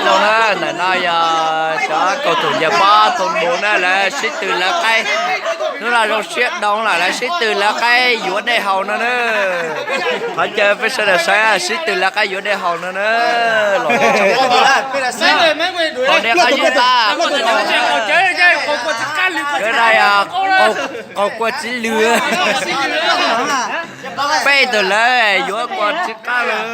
Zoo na, ntawm no yog cov kaum tus nyias pob tus nus na, lawv sib tw lawv qaib. Hnub no zoo siab dhau lawm, lawv sib tw lawv qaib yuav dej haus no na. Qhov chaw peb sawv daws saib sib tw lawv qaib yuav dej haus no na. Los haus dej qab yub tag. Qaug kua txiv lws. Peb tug lawv yuav kua txiv qab lawm.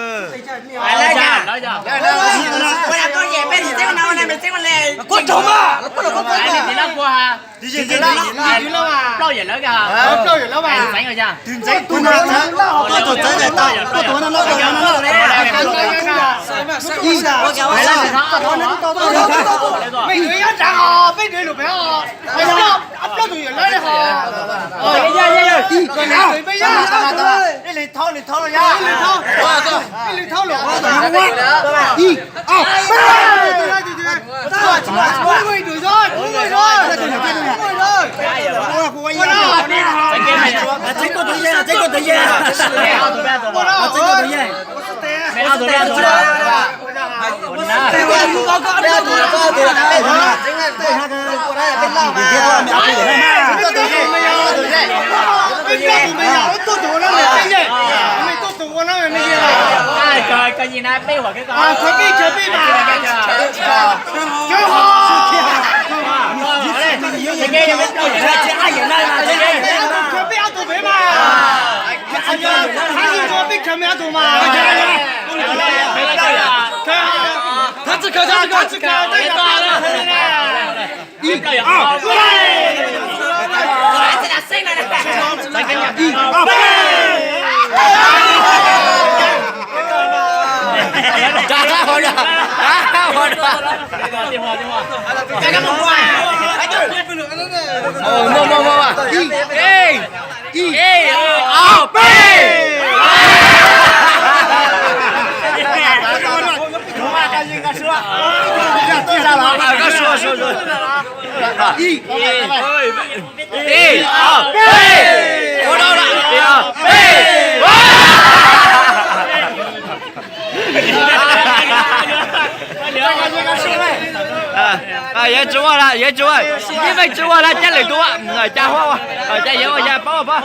Yeej tsis ua lawm, yeej tsis ua, yeej tsis ua lawm, caj lwm tus ua, caj huab ua, caj yeej ua, caj paub paub.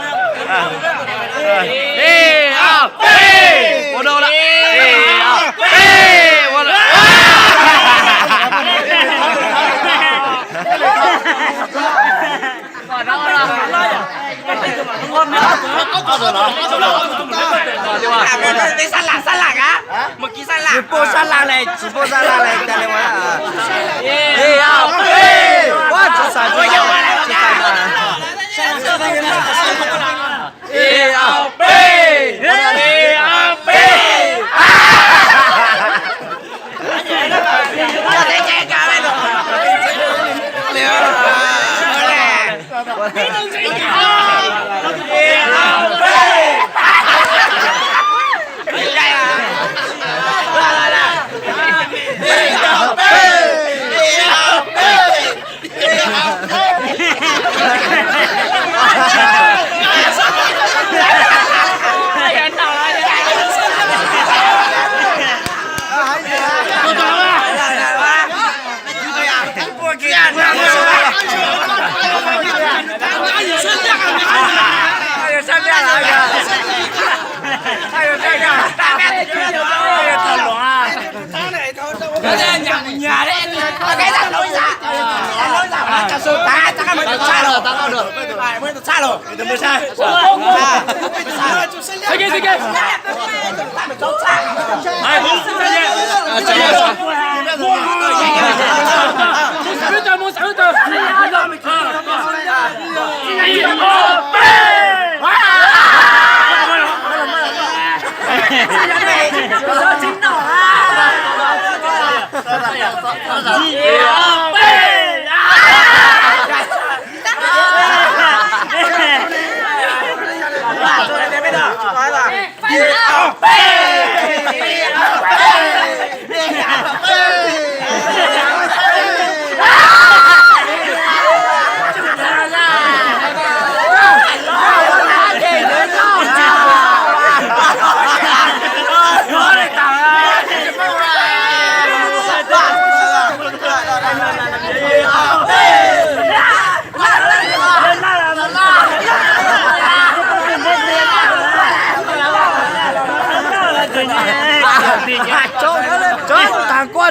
Ib, ob, peb, ua dua lawm. Ib, ob, peb, ua lawm. Peb sab laj, sab laj a, mus kis sab laj. Tsis pub sab laj le, tsis pub sab laj le, cas li ua. Ib, ob, peb, ua tsis xav, tsis xav, tsis xav. Ib, ob, peb, ib, ob, peb.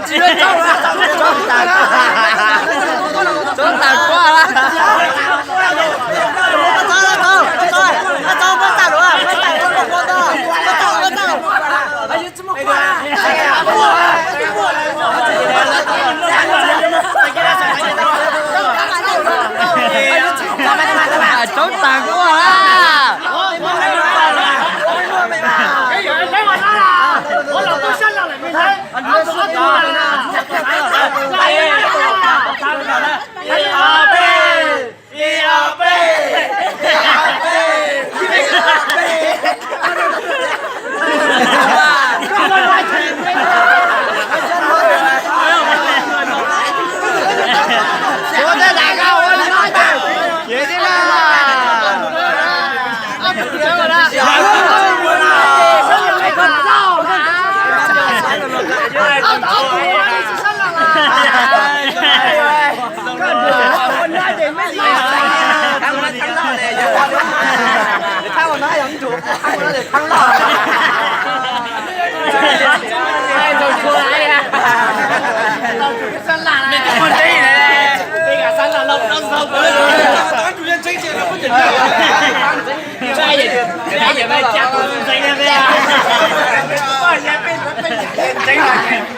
Tsis, tau tag kuaj lawm. Tau tag kuaj lawm. Ntseeg.